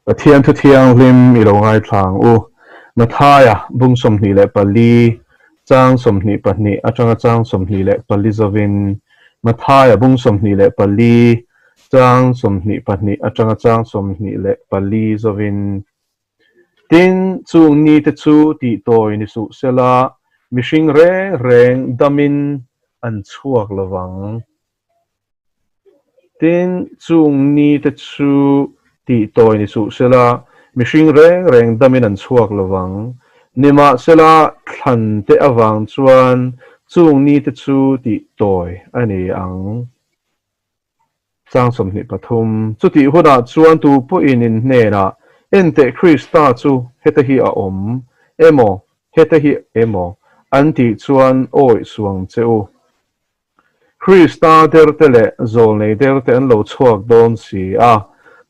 Pathian thu thianghlim i lo ngaithla ang u. Mathaia bung 24, chang 22 atanga chang 24 zovin, Mathaia bung 24, chang 22 atanga chang 24 zovin. Tin, chung nite chu tihtawi ni suh sela, mihring reng reng damin an chhuak lovang. Tin, chung nite chu tihtawi ni suh sela, mihring reng reng damin an chhuak lovang. Nimahsela, thlante avang chuan chung nite chu tihtawi a ni ang. Chang 23, Chutih hunah chuan tu pawhin in hnenah, Enteh Krista chu heta hi a awm emaw, heta hi emaw, an tih chuan awih suang che u. Krista derte leh zawlnei derte an lo chhuak dawn si a,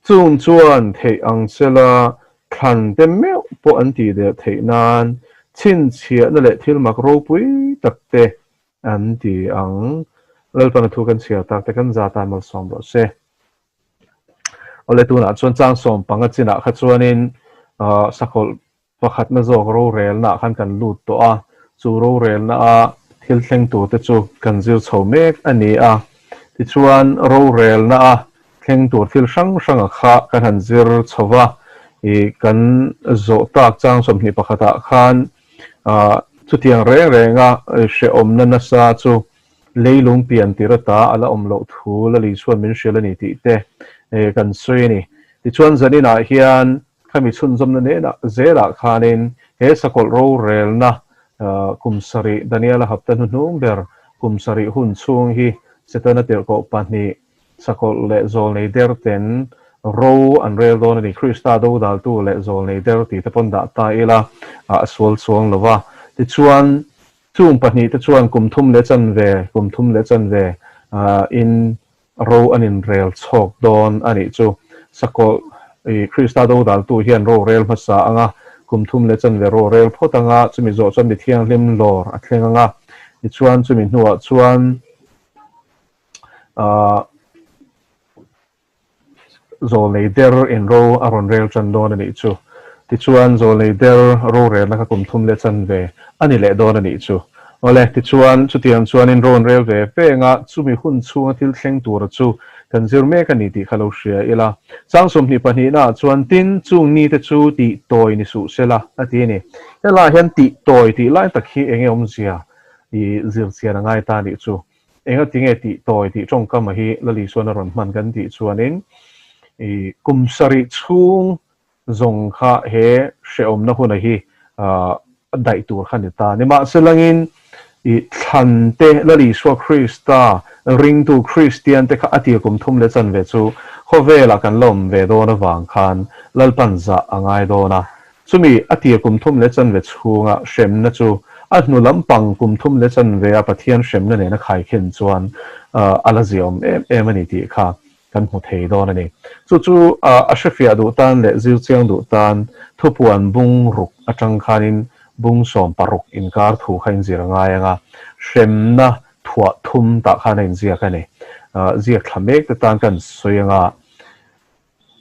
chung chuan theih ang sela thlan te meuh pawh an tih der theih nan chhinchhiahna leh thil mak ropui tak te an ti ang. Lalpan a thu kan chhiar tak te kan za tan malsawm rawh se. Awle tunah chuan chang 15 chinah kha chuanin sakawlh Pakhatna zawk rorelnaah khan kan lut tawh a, chu rorelna-a thil thleng turte chu kan zir chho mek a ni a. Tichuan, rorelna-a thleng tur thil hrang hranga kha kan han zir chho va, ih kan zawh tak chang 21-ah khan chutiang reng renga hrehawmna nasa chu leilung pian tir ata a la awm loh thu Lali chuan min hrilh a ni tih te kan sawi a ni. Tichuan, zaninah hian Khami chhunzawmna nenah zelah khanin he sakawlh rorelna kum sarih Daniela hapta hnuhnung ber kum sarih hun chhung hi Setana tirhkoh pahnih sakawlh leh zawlnei der ten ro an rel dawn a ni. Krista dodaltu leh zawlnei der tih te pawn dah ta ila a sual chuang lo va. Tichuan chung pahnih te chuan kum thum leh chanve kum thum leh chanve in Ro an inrel chhawk dawn a nih chu. Sakawlh i Krista dodaltu hian ro rel hmasa anga kum thum leh chanve ro rel phawt anga chumi zawh chuan mi thianghlim lawr a thleng anga tichuan chumi hnuah chuan ahh zawlnei der in ro a rawn rel tan dawn a nih chu. Tichuan zawlnei der rorelna kha kum thum leh chanve a ni leh dawn a nih chu. Awle, tichuan, chutiang chuanin rawn rel ve veng a, chumi hun chhunga thil thleng tura chu kan zir mek a ni tih kha lo hria ila. Chang 22 naah chuan, Tin, chung nite chu tih tawi ni suh sela, a ti a ni. Helaiah hian tih tawi tih lai tak hi eng nge awmzia i zir chian a ngai ta nih chu. Enga tinge tih tawi tih tawngkama hi Lali chuan a rawn hman kan tih chuanin i kum sarih chhung zawng kha he hrehawmna huna hi daih tur kha ni ta. Nimahselangin i thlan te Lal Isua Krista ringtu Kristian te kha a tir kum thum leh chanve chu khawvelah kan la awm ve dawn avang khan Lalpan zah a ngai dawn a. Chumi a tir kum thum leh chanve chhunga hremna chu a hnu lampang kum thum leh chanve a Pathian hremna nena khaikhin chuan a la ziaawm em em a ni tih kha kan hmu thei dawn a ni. Chu chu a hrefiah duh tan leh zir chiang duh tan thupuan bung ruk atang khanin bung 16 inkar thu kha inzir a ngai ang a, hremna thuah thum tah khan a inziak a ni. Ziak thla mek te tan kan sawi ang a,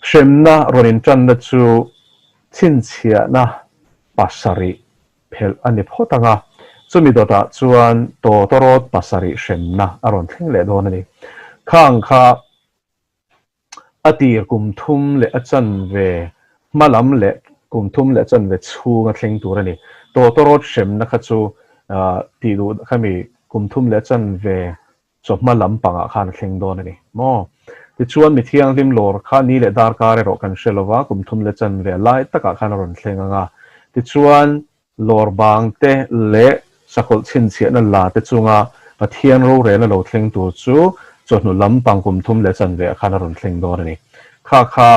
hremna rawn intanna chu chhinchhiahna pasarih phelh a ni phawt ang a, chumi dawtah chuan tawtawrawt pasarih hremna a rawn thleng leh dawn a ni. Khang kha a tir kum thum leh a chanve hma lam leh kum thum leh chanve chhunga thleng tur a ni. Tawtawrawt hremna kha chu tih duh khami kum thum leh chanve chawhma lam pangah khan a thleng dawn a ni maw? Tichuan mi thianghlim lawr kha ni leh darkar erawh kan hre lo va, kum thum leh chanve lai takah khan a rawn thleng ang a. Tichuan lawr bang te leh sakawlh chhinchhiahna la te chunga Pathian rorelna lo thleng tur chu chawhnu lam pang kum thum leh chanve ah khan a rawn thleng dawn a ni. Kha kha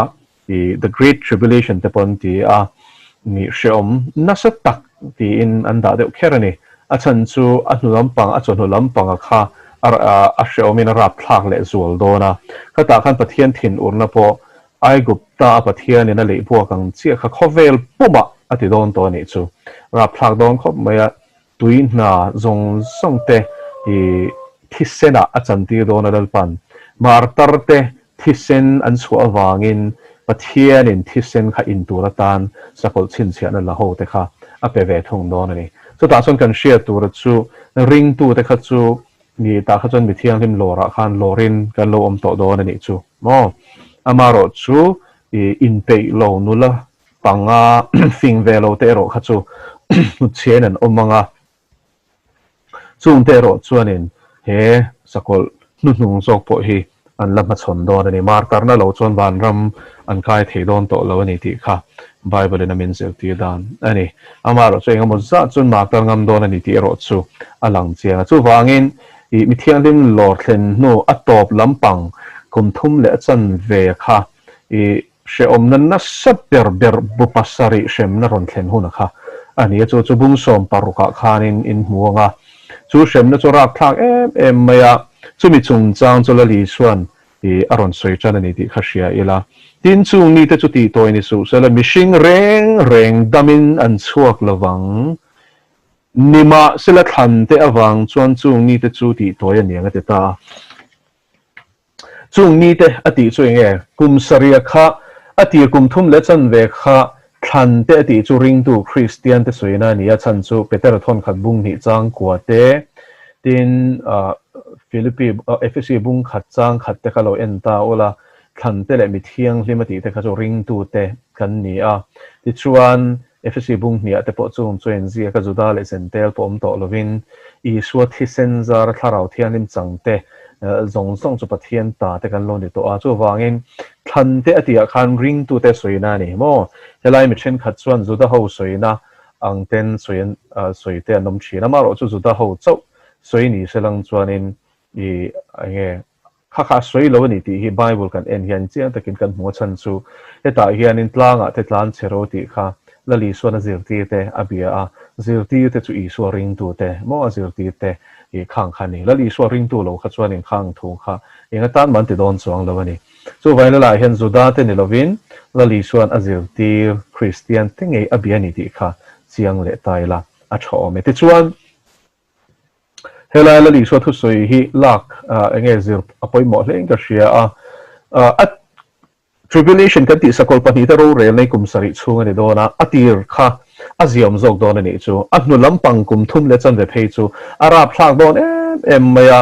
i The Great Tribulation te pawn ti a ni hrehawm nasa tak tiin an dah deuh kher a ni. A chhan chu a hnu lampang a chawhnu lampanga kha a hrehawmin a rapthlak leh zual dawn a. Khatah khan Pathian thinurna pawh Aigupta a Pathianin a leihbuak ang chiah kha khawvel pumah a ti dawn tawh a nih chu. Rapthlak dawn khawp mai a, tui hna zawng zawng te i thisenah a chantir dawn a Lalpan. Martar te thisen an chhuah avangin Pathianin thisen kha in tur atan sakawlh chhinchhiahna la ho te kha a pe ve thung dawn a ni. Chutah chuan kan hriat tura chu ringtute kha chu ni tah kha chuan mi thianghlim lawrah khan lawrin kan lo awm tawh dawn a nih chu maw? Amaherawh chu i inpeih lo nula panga fing ve lo te erawh kha chu hnutchhiain an awm ang a. Chungte erawh chuanin he sakawlh hnuhnung zawk pawh hi an la hmachhawn dawn a ni. Martarna lo chuan vanram an kai thei dawn tawh lo a ni tih kha Bible-in a min zirtir dan a ni. Amaherawh chu engemaw zat chuan martar ngam dawn a ni tih erawh chu a lang chiang a. Chuvangin ih mi thianghlim lawr thlen hnu a tawp lampang kum thum leh a chanve kha ih Hrehawmna nasa ber ber bu pasarih hremna rawn thlen hun a kha a ni a, chu chu bung sawm parukah khanin in hmu ang a, chu hremna chu rakthlak em em mai a, chumi chungchang chu Lali chuan ih a rawn sawi tan a ni tih kha hria ila. Tin, chung mite chu tih tawi ni suh sela mihring reng reng damin an chhuak lovang. Nimahsela thlante avang chuan chung mite chu tih tawi a ni ang a ti ta a. Chung mite a tih chu eng nge? Kum sarih kha a tir kum thum leh chanve kha thlan te a tih chu ringtu Kristian te sawina a ni a, chhan chu Petera thawnkhat bung hnih chang kua te, tin Philippi Ephesi bung khat chang khat te kha lo en ta ula, thlan te leh mi thianghlim a tih te kha chu ringtu te kan ni a. Tichuan Ephesi bung hniah te pawh chung chu inziak a, Juda leh Zentel pawh awm tawh lovin, Isua thisen zara Thlarau Thianghlim chang te zawng zawng chu Pathian ta te kan lo ni tawh a. Chuvangin, thlan te a tihah khan ringtute sawina a ni maw? Helai mi thenkhat chuan Juda ho sawina ang ten sawi sawi te an awm thin a, amaherawhchu Juda ho chauh sawi ni se lang chuanin i eng nge Kha kha a sawi lo a ni tih hi Bible kan en hian chiang takin kan hmu a chhan chu hetah hianin tlangah te tlan chhe ro tih kha Lal Isuan a zirtir te a bia a, zirtir te chu Isua ringtu te maw a zirtir te i khang kha a ni. Lal Isua ringtu lo kha chuanin khang thu kha eng atan mah an ti dawn chuang lo a ni. Chuvangin Lala hian Juda te ni lovin Lal Isuan a zirtir Kristian te ngei a bia a ni tih kha chiang leh ta ila a tha awm e. Tichuan. Helai Lal Isua thusawi hi lak eng nge zir a pawimawh hle in ka hria a, a tribulation kan tih sakawlh pahnihte rorel nei kum sarih chhung a ni dawn a, a tir kha a ziawm zawk dawn a nih chu. A hnu lampang kum thum leh chanve phei chu a rapthlak dawn em em mai a,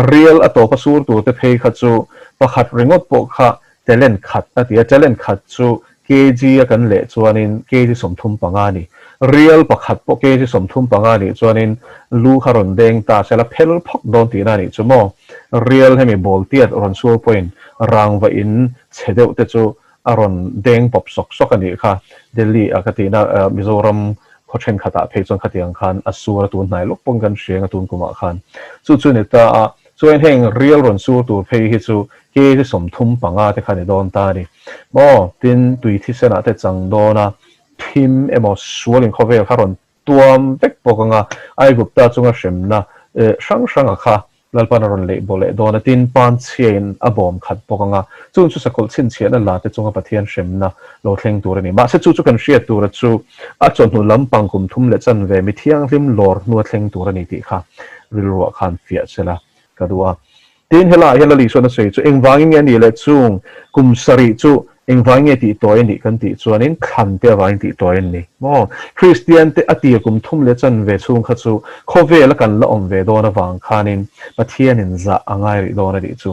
rial a tawpa sur turte phei kha chu pakhat ringawt pawh kha Talent khat a ti a, talent khat chu kg a kan leh chuanin kg 35 a ni. Rial pakhat pawh kg 35 a nih chuanin lu kha rawn deng ta se la phel phawk dawn tihna a nih chu maw. Rial hemi ball tiat rawn sur pawhin rangva in chhe deuh te chu a rawn deng pawp sawk sawk a nih kha. Delhi a ka tihna Mizoram khaw thenkhatah phei chuan khatiang khan a sur a tun hnai lawk pawn kan hria eng a tun kumah khan. Chu chu ni ta a, Chuan heng rial rawn sur tur phei hi chu kg 35 te kha ni dawn ta a ni. Maw, tin tui thisenah te chang dawn a, thim emaw sual inkhawvel kha rawn tuam vek bawk ang a, Aigupta chunga hremna hrang hranga kha Lalpan a rawn leih baw leh dawn a, tin pan chhiain a bawm khat bawk ang a, chung chu sakawlh chhinchhiahna la te chunga Pathian hremna lo thleng tur a ni. Mahse chu chu kan hriat tura chu a chawhnu lampang kum thum leh chanve mi thianghlim lawr hnua thleng tur a ni tih kha rilruah khan fiah sela ka duh a. Tin, helaiah hian Lali chuan a sawi chu engvangin nge a nih leh chung kum sarih chu engvangin nge tih tawi a nih kan tih chuanin thlan te avangin tih tawi a ni maw? Kristian te a tir kum thum leh chanve chhung kha chu khawvela kan la awm ve dawn avang khanin Pathianin zah a ngai rih dawn a nih chu.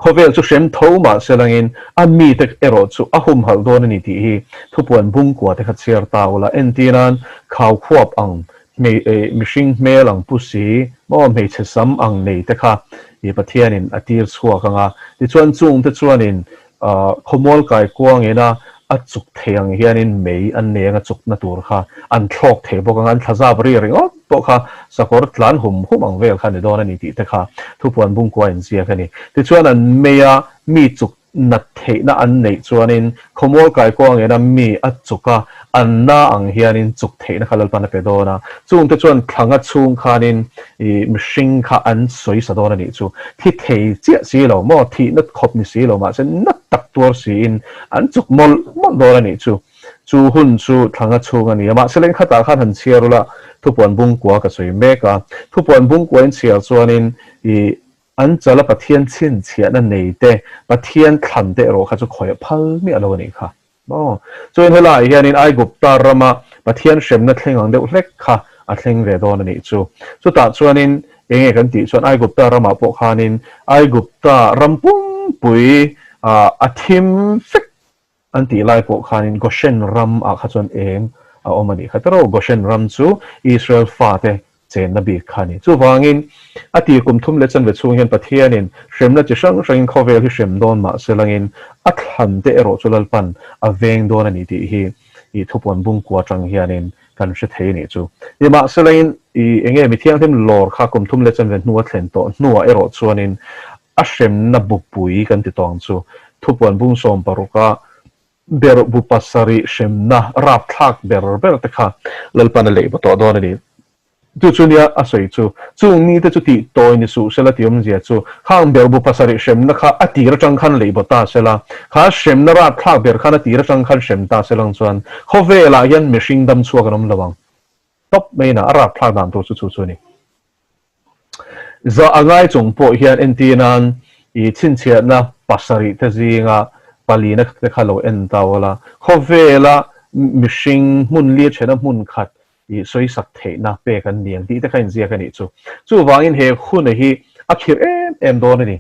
Khawvel chu hrem tho mah se langin a mite erawh chu a humhalh dawn a ni tih hi thupuan bungkua te kha chhiar ta ula. Entirnan, khaukhuap ang, mihring hmel ang pu si, maw hmeichhe sam ang nei te kha i Pathianin a tir chhuak ang a. Tichuan chungte chuanin khawmual kaikuangin a a chuk thei ang hianin mei an nei ang a chukna tur kha an thlawk thei bawk ang a, an thlazap ri ringawt pawh kha sakawr tlan hum hum ang vel kha ni dawn a ni tih te kha thupuan bungkua inziak a ni. Tichuan an meia mi chuk nat theihna an neih chuanin khawmual kaikuangena mi a chuk a, an na ang hianin chuk theihna kha Lalpan a pe dawn a. Chungte chuan thlanga chhung khanin i mihring kha an sawi sa dawn a nih chu. Thi thei chiah si lo maw, thihna khawp ni si lo mahse na tak tuar siin an chuk mawlh mawlh dawn a nih chu. Chu hun chu thlanga chhung a ni a, mahse leng khatah khan han chhiar ula thupuan bungkua ka sawi mek a. Thupuan bungkua in chhiar chuanin i. An chala Pathian chhinchhiahna nei te, Pathian thlan te erawh kha chu khawih phal miah lo a nih kha. Maw? Chuan helaiah hianin Aigupta rama Pathian hremna thleng ang deuh hlek kha a thleng ve dawn a nih chu. Chutah chuanin eng nge kan tih chuan Aigupta ramah pawh khanin Aigupta ram pumpui a thim vek an tih lai pawh khanin Goshen ram ah kha chuan eng a awm a nih kha. Tiraw Goshen ram chu Israel fate chenna bik kha a ni. Chuvangin, a tir kum thum leh chanve chhung hian Pathianin hremna chi hrang hrangin khawvel hi hrem dawn mah se langin a thlan te erawh chu Lalpan a veng dawn a ni tih hi i thupuan bungkua atang hianin kan hre thei a nih chu. Nimahselangin, i enge mi thianghlim lawr kha kum thum leh chanve hnu a thlen tawh hnuah erawh chuanin a hremna bupui kan ti tawh ang chu. Thupuan bung sawmparuka ber bu pasarih hremna rapthlak ber ber te kha Lalpan a lei va tawh dawn a ni. Chu chu nia a sawi chu. Chung ni te chu tih tawi ni suh sela tih awmzia chu khang ber bu pasarih hremna kha a tir atang khan lei baw ta sela, kha hremna rapthlak ber khan a tir atang khan hrem ta selang chuan khawvelah hian mihring dam chhuak an awm lo ang. Tawp mai na a rapthlak dan tur chu chu chu a ni. Zah a ngai chung pawh hian entir nan i chhinchhiatna pasarih te zinga palina te kha lo en ta ula, khawvela mihring hmun li thena hmun khat i sawisak theihna pek an ni ang tih te kha inziak a nih chu. Chuvangin he huna hi a khirh em em dawn a ni.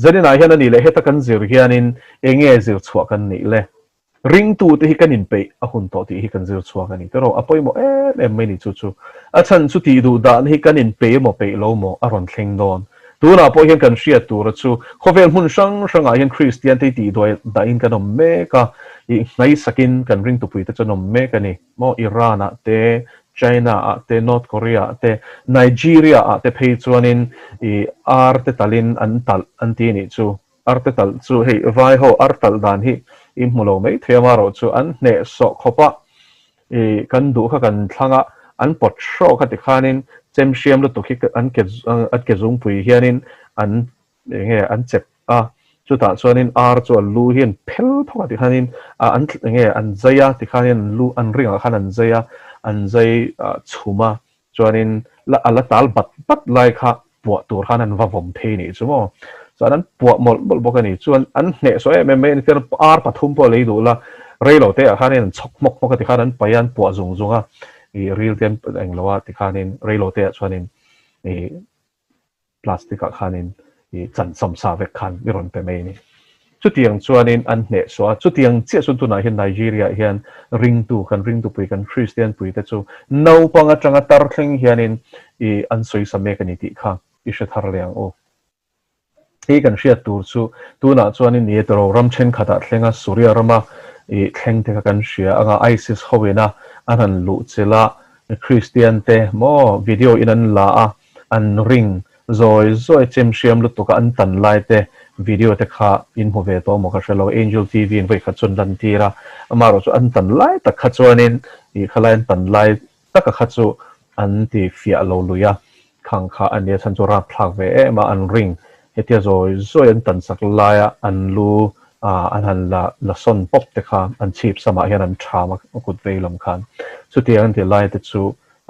Zaninah hian a nih leh heta kan zir hianin enge zir chhuah kan nih le? Ringtute hi kan inpeih a hun tawh tih hi kan zir chhuak a ni. Tiraw, a pawimawh em em mai ni chu chu. A chhan chu tih duh dan hi kan inpeih emaw peih lo maw a rawn thleng dawn. Tunah pawh hian kan hriat tura chu khawvel hmun hrang hrangah hian Kristian te hi tih duai dahin kan awm mek a, ih hnaisakin kan ringtupuite chu an awm mek a ni. Maw Iran ah te, China ah te, North Korea ah te, Nigeria ah te phei chuanin ih ar te talin an talh an ti a nih chu. Arte talh chu hei vai ho ar talh dan hi i hmu lo mai thei a marawh chu an hneh sawh khawp a, i kan duh kha kan thlang a, an pawt hrawk a tikhanin chem hriam lutuk hi an ke an ke zungpui hianin an eng nge an chep a, chutah chuanin ar chu a lu hi an phel phawk a tikhanin an eng nge an zai a tikhanin an lu an ringah khan an zai a, an zai chhum a Chuanin la a la tal bat bat lai kha puah tur khan an va vawm phei nih chu maw. Chuan an puah mawlh mawlh bawk a ni. Chuan an hneh sawi em em mai a ni. Chuan ar pathum pawh lei duh la, rei lo te ah khanin an chhawk hmawk hmawk a tikhan an paih a, an puah zung zung a, ih ril te an eng lo a tikhanin rei lo te ah chuanin ih Plastic ah khanin i chan sawmsa vek khan i rawn pe mai a ni. Chutiang chuanin an hnehsawh a, chutiang chiah chuan tunah hian Nigeria ah hian ringtu, kan ringtupui, kan Kristian pui te chu naupang atanga tar thleng hianin i an sawisa mek a ni tih kha i hre thar leh ang u. Hei kan hriat tur chu tunah chuanin ni e tawrh ram thenkhatah thlenga Suria rama i thleng te kha kan hria anga ISIS ho ina an han luhchilh a, Kristian te maw video in an la a, An ring zawi zawi chem hriam lutuk a an tan lai te video te kha in hmu ve tawh maw ka hre lo Angel TV in vawikhat chu an lan tir a amaherawh chu an tan lai tak kha chuanin ih khalai an tan lai taka kha chu an ti fiah lo lui a khang kha a nia chhan chu rapthlak ve em a an ring hetia zawi zawi an tan sak laia an lu ah an han la la sawn pawp te kha an chhip samah hian an tham a kut vei lam khan chutiang an ti lai te chu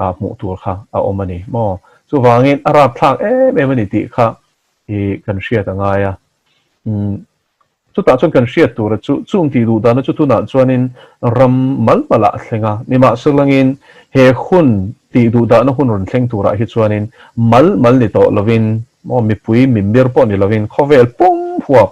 ah hmuh tur kha a awm a ni maw? Chuvangin a rapthlak em em a ni tih kha i kan hriat a ngai a. Umm chutah chuan kan hriat tura chu chung tih duh dana chu tunah chuanin ram mal malah a thleng a, nimahselangin he hun tih duh dahna hun rawn thleng turah hi chuanin mal mal ni tawh lovin maw mipui mimir pawh ni lovin khawvel pum huap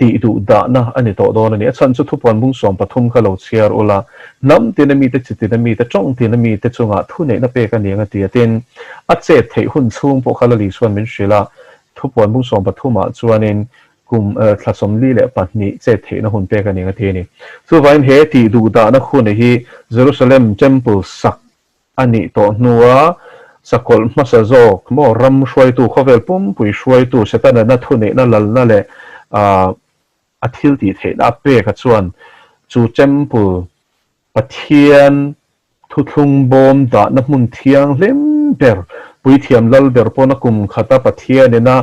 Tih duh dahna a ni tawh dawn a ni. A chhan chu thupuan bung 13 kha lo chhiar ula, hnam tina mite, chi tina mite, tawng tina mite chungah thuneihna pek a ni ang a ti a. Tin, a chet theih hun chhung pawh kha Lali chuan min hrilh a, thupuan bung 13 ah chuanin kum thla 42 chet theihna hun pek a ni ang a ti a ni. Chuvangin he tih duh dahna hun hi Jerusalem Temple sak A nih tawh hnua sakawlh hmasa zawk maw ram hruaitu, khawvel pumpui hruaitu, Setana thuneihna lalna leh a thil tih theihna a pek a chuan chu temple Pathian thuthlung bawm dahna hmun thianghlim ber, puithiam lal ber pawna kum khata Pathianina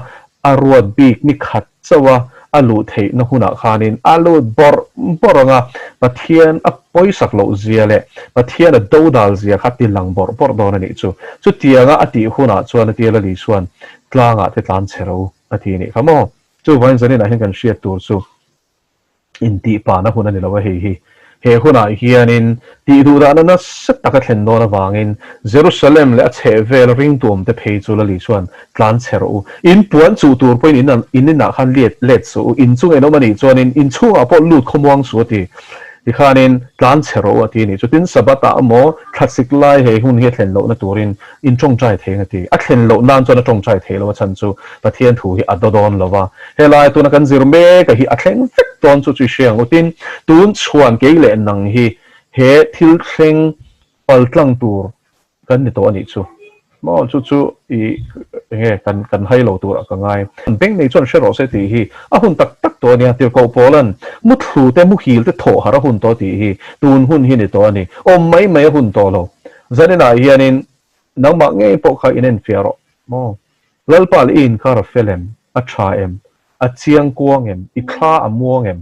a ruat bik ni khat chauh a, a luh theihna hunah khanin a lut bawrh bawrh ang a, Pathian a pawisak loh zia leh Pathian a dodal zia kha ti lang bawrh bawrh dawn a nih chu. Chutianga a tih hunah chuan a tia Lali chuan tlangah te tlan chhe ro a ti nih kha maw. Chuvangin zaninah hian kan hriat tur chu intihpahna hun a ni lo a hei hi. He hunah hianin tihduhdahna nasa taka thlen dawn avangin Jerusalem leh a chhehvel ringtuamte phei chu Lali chuan tlan chhe rawh u. In puan chuh tur pawhin in in inah khan let let suh u. In chunga in awm a nih chuanin in chhungah pawh lut khawmuang suh a ti. Tikhanin tlan chhe rawh u a ti a nih chu. Tin Sabbath-ah emaw thlasik lai he hun hi a thlen lohna turin in tawngtai thei ang a ti. A thlen loh nan chuan a tawngtai thei lo a chhan chu Pathian thu hi a daw dawn lo va. Helai tuna kan zir mek a hi a thleng vek dawn chu chu i hre ang u. Tin, tun chhuan kei leh nang hi he thil thleng paltlang tur kan ni tawh a nih chu. Maw chu chu i enge kan kan hai lo turah ka ngai. Beng nei chuan hre rawh se tih hi a hun tak tak tawh a nia. Tirhkoh Paula'n muthlu te muhil te thawh harh a hun tawh tih hi tun hun hi ni tawh a ni. Awm mai mai a hun tawh lo. Zaninah hianin nangmah ngei pawh kha inenfiah rawh maw? Lalpa leh i inkar a fel em? A tha em? A chiang kuang em? I thla a muang em?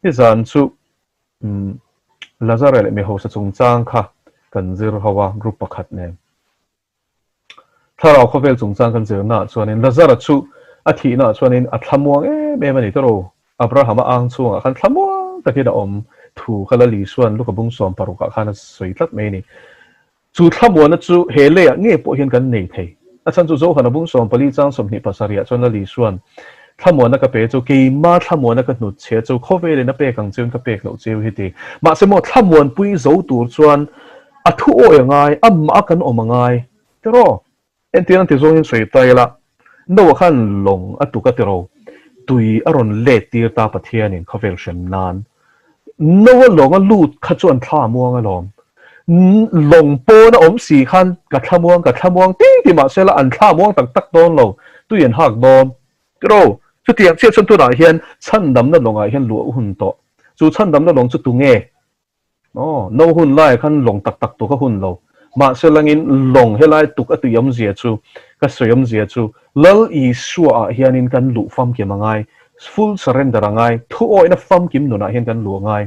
Nizan chu Lazare leh Mihosa chungchang kha kan zir ho a, group pakhat nen. Thlarau khawvel chungchang kan zirnaah chuanin Lazara chu a thihnaah chuanin a thlamuang em em a ni tawrh. Abrahama ang chhungah khan thlamuang takin a awm thu kha Lali chuan Luka bung 16ah khan a sawi tlat mai a ni. Chu thlamuanna chu he leiah ngei pawh hian kan nei thei. A chhan chu Zohana bung 14 chang 27ah chuan Lali chuan thlamuanna ka pe chu keima thlamuanna ka hnut chhe chu khawvelin a pek ang cheuin ka pek loh cheu hi ti. Mahse maw thlamuanpui zo tur chuan a thu awi a ngai, amah a kan awm a ngai tiraw? Entir an ti zawngin sawi ta ila, Noah khan lawng a tuk a tiro, tui a rawn let tir ta Pathianin khawvel hrem nan. Noah lawng a lut kha chuan thla a muang alawm. Lawng pawn a awm si khan ka thla muang, ka thla muang ti ti mahsela an thla muang tak tak dawn lo, tui an hak dawn. Tiro, chutiang chiah chuan tunah hian chhandamna lawngah hian luah hun tawh. Chu chhandamna lawng chu tunge? Aw, no hun laiah khan lawng tak tak tuk a hun lo. Mahse langin lawng helai tuk a tui awmzia chu, ka sawi awmzia chu, Lal Isua ah hianin kan luh famkim a ngai, full surrender a ngai, thu awihna famkim nunah hian kan luh a ngai.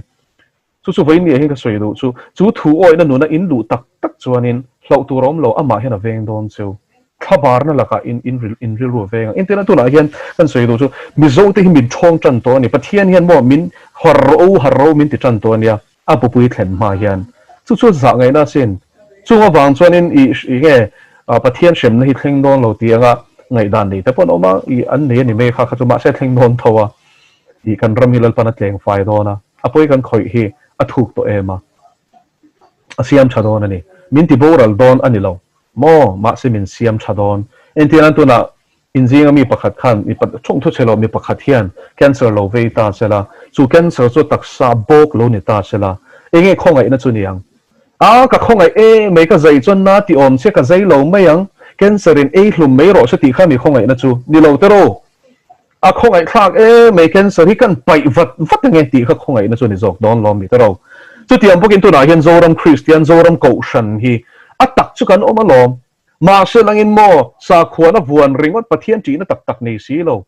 Chu chu vawiin niah hian ka sawi duh chu, chu thu awihna nuna in luh tak tak chuanin hlauh tur a awm lo, amah hian a veng dawn cheu. Thlabarna lakah in in in rilru a veng ang. Engtin a tunah hian kan sawi duh chu Mizo te hi min thawng tan tawh a ni. Pathian hian maw min harro harro min ti tan tawh a nia a pupui thlen hma hian. Chu chu zah ngaihna asin. Chung avang chuanin i i nge Pathian hremna hi thleng dawn lo tih anga ngaihdan nei te pawh an awm a, i an nei a ni mai kha kha chu mahse a thleng dawn tho a. I kan ram hi Lalpan a tleng fai dawn a, a pawi kan khawih hi a thuk tawh em a. A siam tha dawn a ni. Min ti boral dawn a ni lo. Maw? Mahse min siam tha dawn. Entir nan tunah inzinga mi pakhat khan mi thawng thu chhe lo mi pakhat hian cancer lo vei ta se la, chu cancer chu taksa bawk lo ni ta se la, enge khawngaihna chu ni ang? A, ka khawngaih e mai ka zai chuan na ti awm che ka zai lo mai ang, cancer in ei hlum mai rawh se tih kha mi khawngaihna chu ni lo te ro. A khawngaih thlak e mai cancer hi kan paih vat vat ange tih kha khawngaihna chu ni zawk dawn lawm mi te ro. Chutiang bawkin tunah hian Zoram Kristian, Zoram Kohhran hi a tak chu kan awm alawm. Mahse langin maw sakhuana vuan ringawt Pathian ṭihna tak tak nei si lo.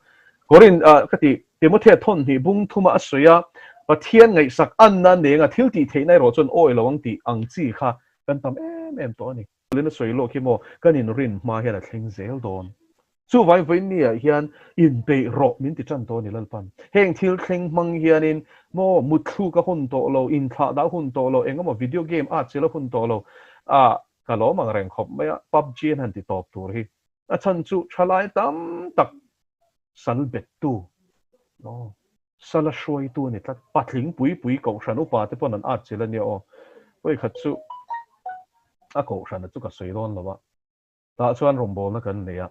Korin ah ka ti Timothea thawnhnih bung thuma a sawi a, Pathian ngaihsak anna nenga thil tih theihna erawh chuan awi lo ang tih ang chi kha kan tam em em tawh a ni. Lin a sawi lawk hi maw kan inrin hma hian a thleng zel dawn. Chuvangin vawiin ni ah hian inpeih rawh min ti tan tawh a ni Lalpan. Heng thil thleng hmang hianin maw mutthluk a hun tawh lo, inthlah dah a hun tawh lo, eng emaw video game a chil a hun tawh lo, ah ka lawm ang reng khawp mai a, PUBG an han ti tawp tur hi. A chhan chu thalai tam tak sal bettu maw sala hruaitu a ni tlat. Patling pui pui kohhran upa te pawn an at chil a nia aw. Vawikhat chu a kohhrana chu ka sawi dawn lo a. Tah chuan rawngbawlna kan nei a.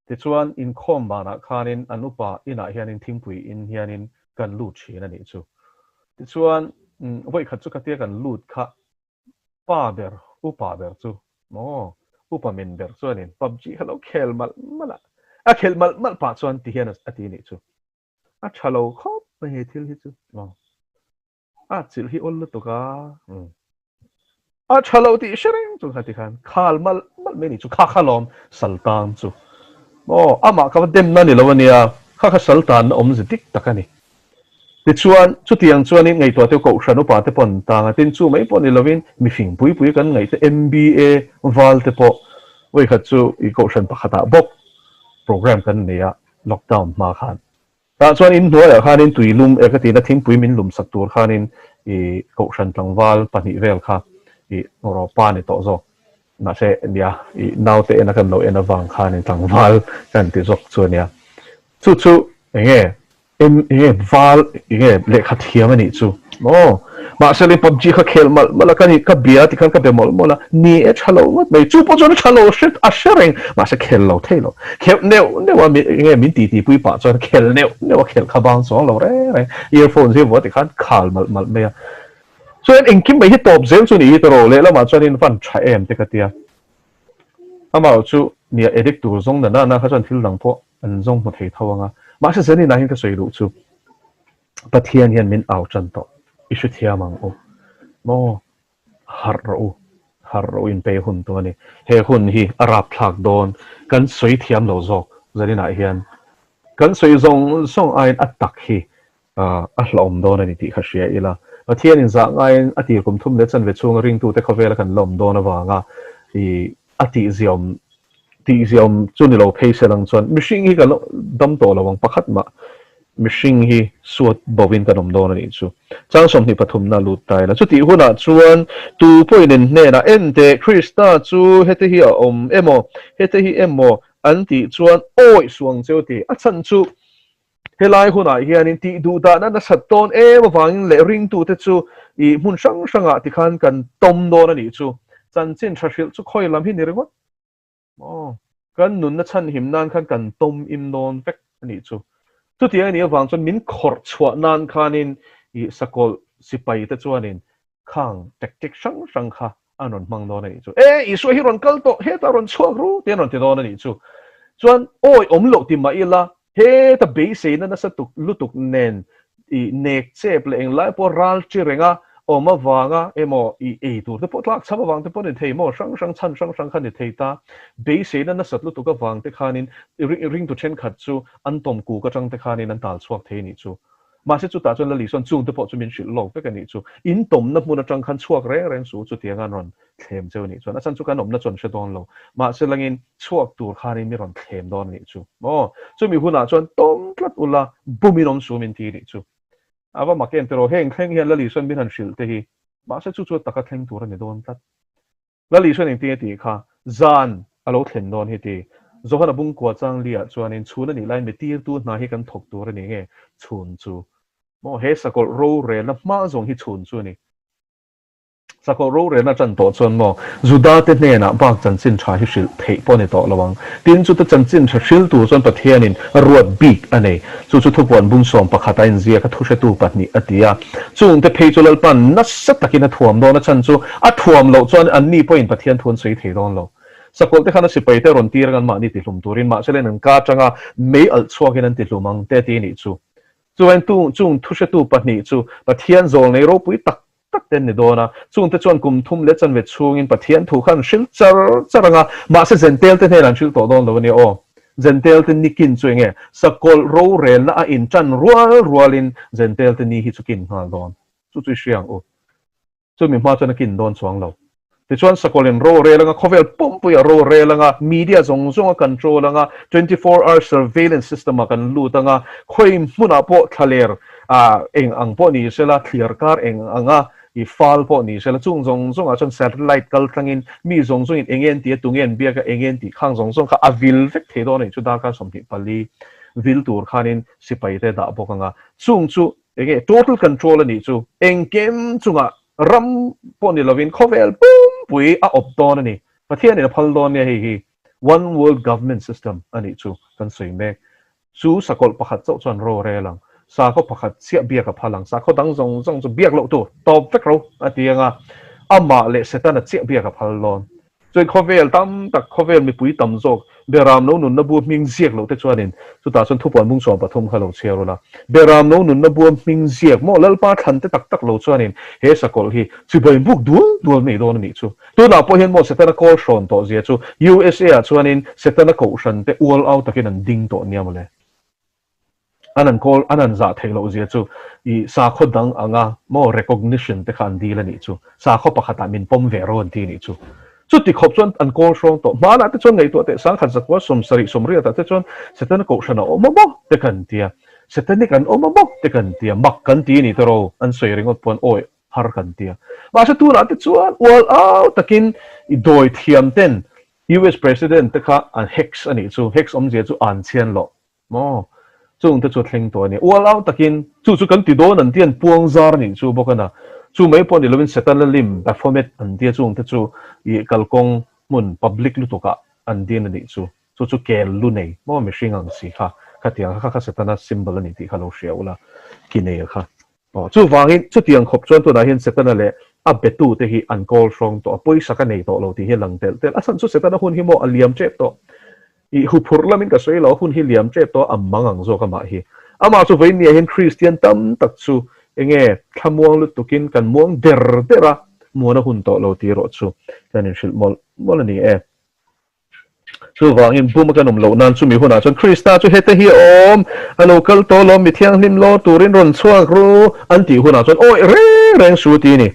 Tichuan inkhawm banah khanin an upa inah hianin thingpui in hianin kan lut thin a nih chu. Tichuan vawikhat chu khatia kan lut kha pa ber, upa ber chu maw upa min ber chuanin PUBG kha lo khel malh malh a. A khelh malh malh pah chuan ti hian a ti nih chu. A tha lo khawp mai he thil hi chu maw. A chilh hi awl lutuk a. A tha lo tih hre reng chu kha ti khan khal malh malh mai ni chu kha kha lawm saltan chu. Maw amah kha va demna ni lo ania kha kha saltanna awmze dik tak a ni. Tichuan chutiang chuanin ngaihtuah te kohhran upa te pawh an tang a, tin chu mai pawh ni lovin mifing pui pui kan ngaih te MBA val te pawh. Vawikhat chu i kohhran pakhatah bawk program kan nei a, lockdown hma khan. Tah chuan in hnuaiah khanin tui lum e ka tina thingpui min lum sak tur khanin i kohhran tlangval pahnih vel kha i rawpa ni tawh zawk. Mahse nia i naute ena kan lo en avang khanin tlangval kan ti zawk chu ania. Chu chu enge Eng enge val enge lehkha thiam a nih chu maw? Mahse lei PUBG kha khel malh malh a ka ni ka bia ti khan ka be mawlh mawlh a, ni e tha lo ngawt mai chu pawh chuan a tha lo hre a hre reng mahse khel lo thei lo kheuh neuh neuh a mi enge min ti ti pui pah chuan khel neuh neuh a khelh kha bang chuang lo reng reng earphone hi vua ti khan khal malh malh mai a chuan engkim mai hi tawp zel chu ni hi tawrh lehlamah chuan in van tha em te ka tia amah chu nia addict tur zawng na na kha chuan thil dang pawh An zawng hmu thei tho ang a. Mahse Zaninah hian ka sawi duh chu Pathian hian min au tan tawh. I hrethiam ang u. Maw? Harh rawh u. Harh rawh u inpei hun tu a ni. He hun hi a rapthlak dawn. Kan sawi thiam lo zawk Zaninah hian. Kan sawi zawng zawng aiin a tak hi a hlauhawm dawn a ni tih kha hria ila. Pathianin zah ngaiin a tir kum thum leh chanve chhunga ringtute khawvela kan la awm dawn avanga i a tihziawm tihziawm chu ni lo phei se lang chuan mihring hi kan dam tawh lo ang pakhat mah mihring hi suat bovin kan awm dawn a nih chu. Chang 23 na lut ta ila. Chutih hunah chuan tu pawhin in hnenah en teh Krista chu heti hi a awm emaw heti hi emaw an tih chuan awi suang cheu ti a chhan chu Helai hunah hianin tih duh dahna nasat tawn em avangin leh ringtute chu i hmun hrang hrangah tikhan kan tawm dawn a nih chu. Chanchin tha hrilh chu khawi lam hi ni ringawt maw? Kan nunna chhanhim nan khan kan tawm im dawn vek a nih chu. Chutiang a nih avang chuan min khawrh chhuah nan khanin i sakawlh sipai te chuanin khang tactic hrang hrang kha an rawn hmang dawn a nih chu. E, Isua hi rawn kal tawh, hetah rawn chhuak ru tih an rawn ti dawn a nih chu. Chuan awi awm loh ti mah ila, heta beiseina nasa tuk lutuk nen i nek chep leh englai pawh ral chi renga awm avanga emaw i ei tur te pawh tlak chham avang te pawh ni thei maw, hrang hrang chhan hrang hrang kha ni thei ta. Beiseina nasat lutuk avang te khanin ringtu thenkhat chu an tawm kuk atang te khanin an tal chhuak thei a nih chu. Mahse chutah chuan Lali sawn chungte pawh chu min hrilh lawk vek a nih chu. In tawmna hmun atang khan chhuak reng reng su chutiang an rawn thlem cheu a nih chuan a chhan chu kan awmna chu an hre dawn lo. Mahse langin chhuak tur khanin mi rawn thlem dawn a nih chu. Maw? Chumi hunah chuan tawm tlat ula bumin awm su min ti a nih chu. A va mak em tiraw heng thleng hian Lali sawn min han hrilh te hi. Mahse chu chu a taka thleng tur a ni dawn tlat. Lali chuan engtin a tih kha? Zan a lo thlen dawn hi ti. Johana bungkua chang liah chuanin chhun a nih laiin mi tirtu hna hi kan thawk tur a ni nge? Chhun chu. Maw he sakawlh rorelna hma zawng hi chhun chu a ni. Sakawlh rorelna tan tawh chuan maw Judate hnenah bak chanchin tha hi hrilh theih pawh a ni tawh lo ang. Tin, chuta chanchin tha hril tur chuan Pathianin a ruat bik a nei. Chu chu thupuan bung sawm pakhat a inziak a thuhretu pahnih a ti a. Chungte phei chu Lalpa'n nasa takin a thuam dawn a chhan chu a thuam loh chuan anni pawhin Pathian thu an sawi thei dawn lo. Sakawlh te khan a sipai te rawn tir ang anmahni tihlum turin mahse len an ka atanga mei alh chhuakin an tihlum ang te ti nih chu. Chuvain chung thuhretu pahnih chu Pathian zawlnei ropui tak tak te an ni dawn a, chungte chuan kum thum leh chanve chhungin Pathian thu kha an hrilh char char ang a, mahse Zentel te hnenah an hrilh tawh dawn lo a nia aw. Zentel te nikin chu enge sakawlh rorelna a intan rual rualin Zentel te ni hi chu kin nghal dawn. Chu chu i hria ang u. Chumi hma chuan a kin dawn chuang lo. Tichuan sakawlhin rorel anga khawvel pumpuia rorel anga media zawng zawng a control anga 24 hour surveillance system ah kan lut anga khawi hmunah pawh thlaler ah eng ang pawh ni sela thliar kar eng anga i fal pawh ni sela chung zawng zawngah chuan satellite kal tlangin mi zawng zawngin eng en tih a tunge an biak a eng en tih khang zawng zawng kha a vil vek thei dawn a nih chu darkar 24 vil tur khanin sipai te dah bawk anga chung chu Enge total control a nih chu engkim chungah ram pawh ni lovin khawvel pumpui a awp dawn a ni. Pathianin a phal dawn nia hei hi one world government system a nih chu kan sawi mek. Chu sakawlh pakhat chauh chuan ro rel ang. Sakhaw pakhat chiah biak a phal ang. Sakhaw dang zawng zawng chu biak loh tur tawp vek ro a ti ang a, amah leh Setana chiah biak a phal dawn. Chuan khawvel tam tak, khawvel mipui tam zawk, Beram lo nunna bua hming ziak loh te chuanin chutah chuan thupuan bung 13 kha lo chhiar ula. Beram lo nunna bua hming ziak maw Lalpa thlan te tak tak lo chuanin he sakawlh hi chibai buk dual dual nei dawn a nih chu. Tunah pawh hian maw Setana kawl hrawn tawh zia chu USA ah chuanin Setana kohhran te ual au takin an ding tawh nia mawle. An an kawl an an zah theih loh zia chu i sakhaw dang anga maw recognition te kha an dil a nih chu. Sakhaw pakhatah min pawm ve ro an ti a nih chu. Chuti khawp chuan an kawl hrawng tawh. Hmanah te chuan ngaihtuah teh sangkhat zakua 70 80ah te chuan Setana kohhran a awm a maw te kan tia, Setanic an awm a maw te kan tia, mak kan ti ni tawh an sawi ringawt pawn awi har kan tia. Mahse tunah te chuan ual au takin i dawi thiam ten US President te kha an hex a nih chu, hex awmzia chu an chhian loh maw? Chung te chu a thleng tawh a ni. Ual au takin chu chu kan ti dawn an ti an puang zar a nih chu bawk a na. Chu mai pawh ni lovin Setana lim Baphomet an tia chung te chu i kalkawng hmun public lutukah an din a nih chu. Chu chu kel lu nei maw mihring ang si kha khatiang kha kha Setana symbol a ni tih kha lo hria ula ki nei kha. Aw, chuvangin chutiang khawp chuan tunah hian Setana leh a betute hi an kawl hrawng tawh a, pawisa ka nei tawh lo tih hi a lang telh telh. A chhan chu Setana hun hi maw a liam tep tawh. I huphurh lamin ka sawi lo, a hun hi liam tep tawh a, a mang ang zawk amah hi. Amah chu vawinia hian Kristian tam tak chu enge thlamuang lutukin kan muang der der a, muan a hun tawh lo tih erawh chu kan inhrilh mawlh mawlh a ni e. Chuvangin bum a kan awm loh nan chumi hunah chuan Krista chu hete hi a awm, a lo kal tawh lawm, mi thianghlim lawr turin rawn chhuak ru an tih hunah chuan awi reng reng su ti a ni.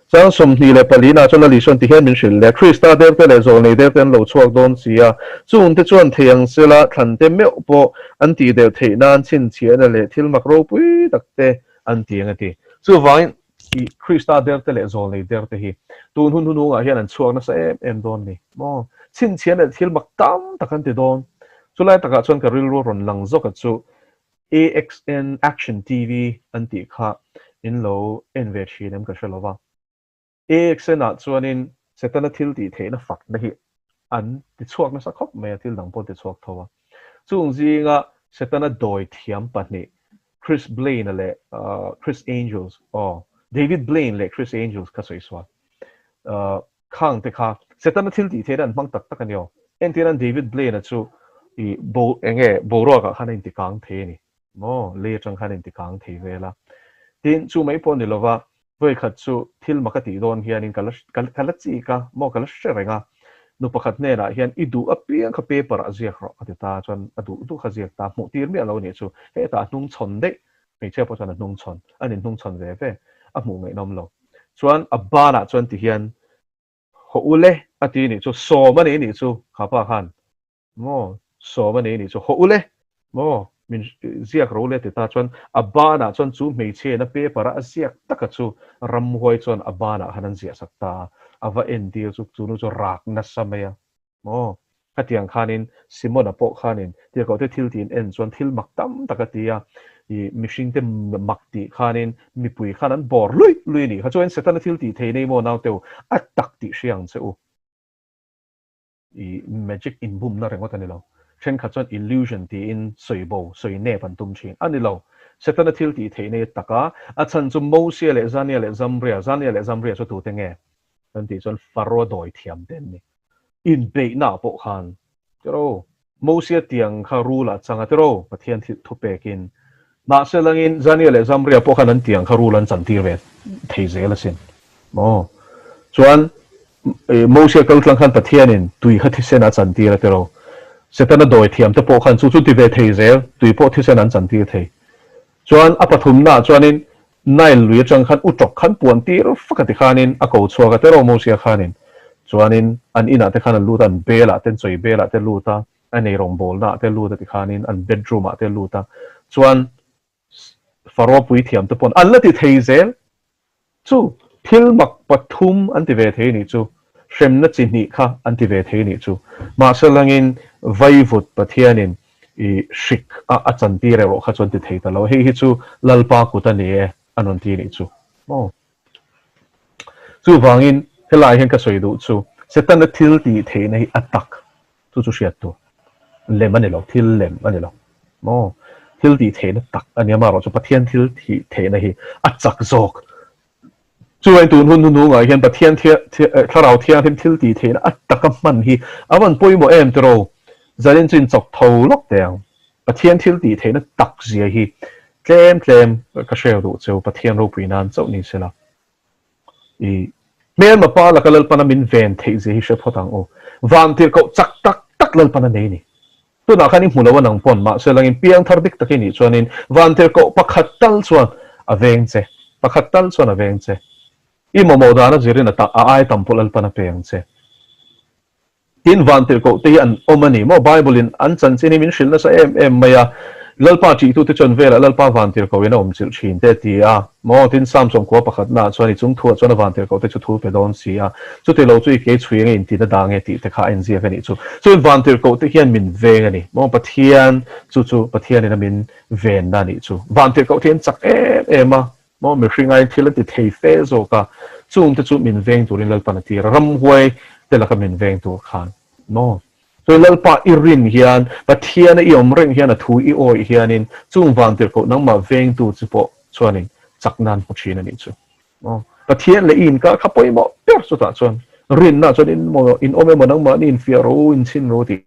Chang 24 nah chuan Lali sawn ti hian min hrilh leh, Krista derte leh zawlnei derte an lo chhuak dawn si a, chungte chuan thei ang sela thlante meuh pawh an tih deuh theih nan chhinchhiahna leh thil mak ropui takte an ti ang a ti. Chuvangin I Krista derte leh zawlnei derte hi tun hun hunungah hian an chhuak nasa em em dawn ni maw? Chhinchhian leh thil mak tam tak an ti dawn. Chulai takah chuan ka rilru rawn lang zawka chu AXN Action TV an tih kha in lo en ve thin em ka hre lo va. AXN ah chuanin Setana thil tih theihna fakna hi an ti chhuak nasa khawp mai a, thil dang pawh an ti chhuak tho a. Chung zinga Setana dawi thiam pahnih Chris Blaine-a leh Chris Angels, aw, David Blaine leh Chris Angels kha sawi sual. Khang te kha Setana thil tih theihna an hmang tak tak a ni aw. Entirnan David Blaine-a chu i bo enge boruakah khan a intikang thei a ni. Maw, lei atang khan a intikang thei vel a. Tin, chu mai pawh ni lova, Vawikhat chu thil mak a tih dawn hianin ka la ka la chik a, maw ka la hre reng a. Nu pakhat hnenah hian i duh apiang kha paper ah ziak rawh a ti ta chuan a duh duh kha ziak ta, hmuh tir miah lo nih chu hetah a hnung chhawn daih, hmeichhia pawh chuan a hnung chhawn, an inhnung chhawn ve ve, a hmuh ngaihnawm lo. Chuan a banah chuan ti hian haw ule a ti nih chu, sawm a nei nih chu kha pa khan. Maw? Sawm a nei nih chu. Haw ule! Maw? Min ziak ro le ti ta chuan a banah chuan chu hmeichhiain a paper a a ziak taka chu ramhuai chuan a banah khan an ziah sak ta a, a va entir chu chu nu chu rak nasa mai a. Maw? Khatiang khanin Simona pawh khanin tirhkohte thil tiin en chuan thil mak tam tak a ti a, i mihringte mak tih khanin mipui khan an bawr luih luih a nih kha. Chuan Setana thil tih thei nei maw nauteu a tak tih hria ang che u. I magic inbumna ringawt a ni lo. Thenkhat chuan illusion tiin sawi bo, sawi nep an tum thin. A ni lo. Setana thil tih theih nei tak a, a chhan chu Mosia leh Zania leh Zamria, Zania leh Zamria chu tute nge? Kan tih chuan Pharaoh dawi thiam te an ni. Inbeihna ah pawh khan tiraw Mosia tiang kha rul ah chang a tiraw Pathian thil thupekin. Mahse langin Zania leh Zamria pawh khan an tiang kha rul an chantir ve thei zel asin. Maw? Chuan Mosia kal tlang khan Pathianin tui kha thisen a chantir a tiraw. Setana dawi thiam te pawh khan chu chu ti ve thei zel, tui pawh thisen an chantir thei. Chuan a pathumnaah chuanin Nile lui atang khan utawk khan puan tir fak a ti khanin a ko chhuak a tiraw Mosia khanin. Chuanin an inah te khan an lut a, an belah te, an chawi belah te lut a, a nei rawngbawlnaah te lut a ti khanin an bedroom ah te lut a. Chuan Pharaoh puithiam te pawn an la ti thei zel. Chu thil mak pathum an ti ve thei nih chu, hremna chi hnih kha an ti ve thei nih chu. Mahse langin vaivut Pathianin i hrik a a chantir erawh kha chu an ti thei ta lo. Hei hi chu Lalpa kut a ni e an rawn ti nih chu maw. Chuvangin helaiah hian ka sawi duh chu Setana thil tih theihna hi a tak Chu chu hriat tur lem a ni lo, thil lem a ni lo maw? Thil tih theihna tak a nia, amaherawh chu Pathian thil tih theihna hi a chak zawk. Chuan tun hun hnuhnungah hian Pathian thlarau thianghlim thil tih theihna a taka hman hi a van pawimawh em tiraw? Zanin chu inchawk tho lawk teh ang. Pathian thil tih theihna tak zia hi tlem tlem ka hre duh cheu, Pathian ropui nan chauh ni sela. I hmelma pa laka Lalpana min ven theih zia hi hre phawt ang u. Van tirhkoh chak tak tak Lalpana nei ni. Tunah khan i hmu lo a nang pawn, mahse langin piang thar dik tak i nih chuanin van tirhkoh pakhat tal chuan a veng che, pakhat tal chuan a veng che. I mamawh dana zirin a a ai tam pawh Lalpana pe ang che. Tin, vantirhkoh te hi an awm a ni maw? Bible in an chanchin hi min hrilh nasa em em mai a, Lalpa ṭihtute chuan velah Lalpa vantirhkoh in a awm chilh ṭhin te a ti a maw? Tin, Psalm sawmkhua pakhatnaah chuan i chung thuah chuan a vantirhkoh te chu thu pe dawn si a, chuti lo chu i kei chhui enge intina dang e tih te kha a inziak a nih chu. Chuan vantirhkoh te hian min veng a ni maw? Pathian chu chu Pathianin a min venna a nih chu. Vantirhkoh te hi an chak em em a maw? Mihring aiin thil an ti thei fe zawk a, chungte chu min veng turin Lalpan a tir a, ramhuai te laka min veng tur khan maw? Chuan Lalpa i rin hian, Pathiana i awm reng hian a thu i awih hianin chung vantirhkoh nangmah vengtu chu pawh chuanin chak nan hmu thin a nih chu. Aw, Pathian leh i inkar kha pawimawh ber chutah chuan rinna chuan in maw in awm emaw nangmahni infiah rawh u, inchhin rawh u tih.